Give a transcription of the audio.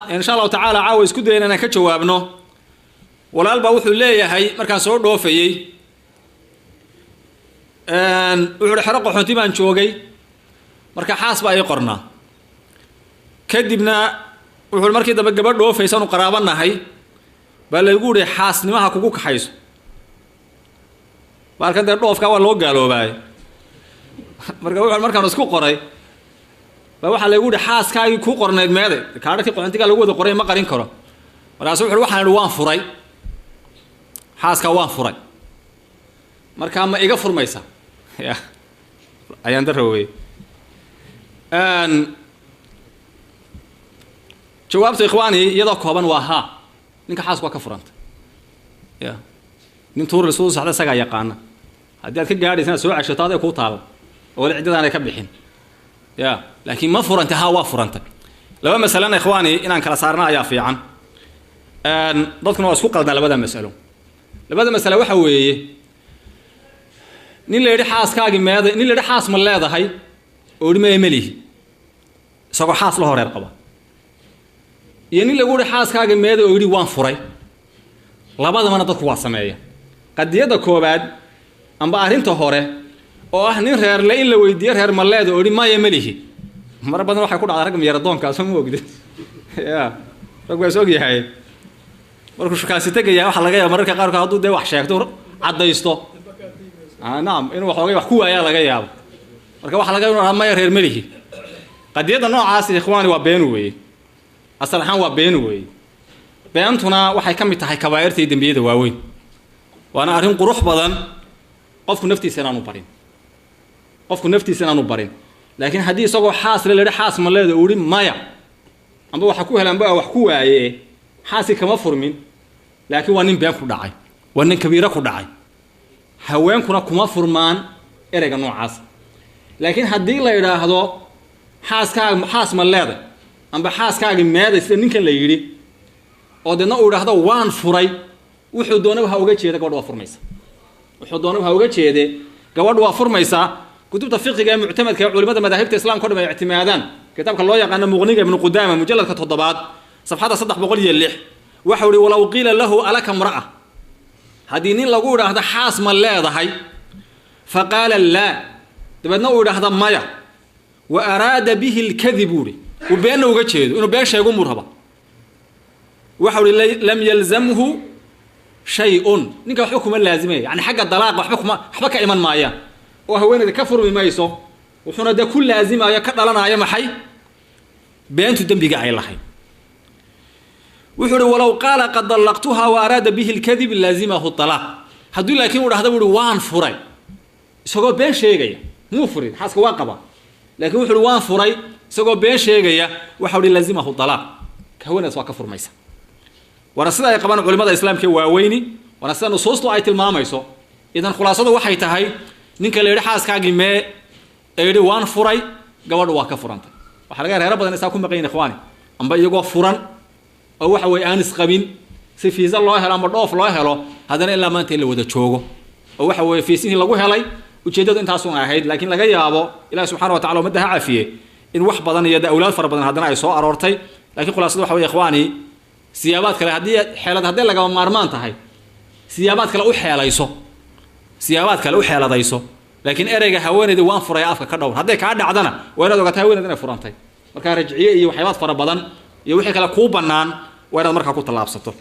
Insha Allahu tacaala caawa isku dayna inaan ka jawaabno. Walaal baa wuxuu leeyahay, markaan soo dhoofayey, wuxuu uhi xero qaxoonti baan joogay, marka xaas baa ii qornaa. Kadibna wuxuu markii dambe gabadh dhoofaysa anu qaraabo nahay baa laygu ihi xaasnimaha kugu kaxayso. Baalkan dee dhoofkaa waa loo gaaloobaay. Marka wuxuu markaan isku qoray baa waxaa laygu ihi xaaskaagii kuu qornayd meeday, kaadhakii qaxoontigaa lagu wada qoray ma qarin karo. Markaasu wuxu waxaan idhi waan furay xaaskaa, waan furay, markaa ma iga furmaysa? Ya ayaan darowey. Jawaabta, ikhwaani, iyadoo kooban waa haa, ninka xaasku waa ka furantay. Ya nin tuuril suu saxda isagaa yaqaana. Haddii aad ka gaadhaysa inaad soo ceshato aday kuu taala oo wali ciddadaanay ka bixin ya, laakiin ma furantay? Haa, waa furantay. Laba masalena, ikhwaani, inaan kala saarna ayaa fiican, dadkuna waa isku qaldaan labada masalo. Labada masale waxa weeye nin la yidhi xaaskaagi meeday, nin la yidhi xaas ma leedahay oo idhi maya melihi, isagoo xaas la horeer qaba, iyo nin lagu yihi xaaskaagi meeday oo yidhi waan furay. Labadabana dadku waa sameeya. Qadiyadda koobaad amba arrinta hore oo ah nin reerle in la weydiiyo reer ma leeda oo yidhi maya melihi, mar badan waxay ku dhacdaa ragga miyaradoonkaa, soo ma ogdin? Ya rag waa is og yahay markuu shukaansi tegaya, waxaa laga yaaba mararka qaarkood hadduu dee wax sheegto, caddaysto, nacam, inuu waxoogay wax ku waayaa laga yaabo. Marka waxaa laga yaaba maya reer melihi. Qadiyadda noocaasi, ikhwaani, waa been weeye, asal ahaan waa been weeye. Beentuna waxay ka mid tahay kabaa'irta iyo dembiyada waaweyn, waana arrin qurux badan qofku naftiisa inaanu barin, qofku naftiisa inaanu barin. Laakiin haddii isagoo xaas le lahi xaas ma leeda uu ihi maya, amba waxa ku hela amba wax ku waaye, xaaskii kama furmin, laakiin waa nin been ku dhacay, waa nin kabiiro ku dhacay. Haweenkuna kuma furmaan ereyga noocaas. Laakiin haddii la idhaahdo xaaskaaga xaas ma leeday amba xaaskaagi meeday, sida ninkan la yidhi, oo deedna uu idhaahdo waan furay, wuxuu doonaba ha uga jeeda, gabadha waa furmaysa. Wuxuu doonaba ha uga jeede, gabadhu waa furmaysaa. Kutubta fiqiga ee muctamadka ee culimada madaahibta islamka o dhan ay ictimaadaan, kitaabka loo yaqaano Muqniga Ibnu Qudaama, mujalladka 7aad, safxada 306, waxau ihi walow qiila lahu alaka mra'a, haddii nin lagu idhaahdo xaas ma leedahay, fa qaala laa, dabeedna uu idhaahda maya, wa araada bihi lkadib, uu ihi uu beenna uga jeedo, inuu been sheego muu raba, waxau ihi lam yalzamhu shay-un, ninka waxba kuma laazimaya, yani xagga dalaaqa waxba kuma waxba ka iman maayaan oo haweeneyda ka furmi mayso. Wuxuuna dee ku laazimayo ka dhalanaayo maxay? Beentu dembiga ay lahayd. Wuxuu uhi walow qaala qad dallaqtuha wa araada bihi lkadib laazimahu talaaq. Haddii laakiin uu dhahda, buuhi waan furay, isagoo been sheegaya, muu furin, xaaska waa qaba, laakiin wuxu uhi waan furay isagoo been sheegaya, waxau uhi laazimahu talaaq, haweeneydaas waa ka furmaysa. Waana sida ay qabaan culimada islaamka ee waaweyni, waana sida nusuustu ay tilmaamayso. Idan khulaasadu waxay tahay, ninka la yidhi xaaskaagii mee ee yidhi waan furay, gabadhu waa ka furantay. Waxaa laga reero badan isaa ku maqan yihin, ikhwaani, amba iyagoo furan oo waxa weeye aan isqabin, si fiisa loo helo amba dhoof loo helo, haddana ilaa maanta in la wada joogo oo waxa weeye fiisihii lagu helay ujeeddadu intaasun ahayd. Laakiin laga yaabo, Ilahi subxana wa tacala ummadda ha cafiye, in wax badan iyo de awlaad fara badan haddana ay soo aroortay. Lakiin khulaasadu waxa weye, ikhwaani, siyaabaad kale haddii xeelad hadday lagama maarmaan tahay, siyaabaad kale u xeelayso, siyaabaad kale u xeeladayso, laakiin ereyga haweeneyda waan furay afka ka dhowr. Hadday kaa dhacdana waa inaad ogaataa haweeneyda inay furantay. Markaa rajciye iyo waxyaabaad fara badan iyo wixii kale kuu bannaan waa inaad markaa ku tallaabsato.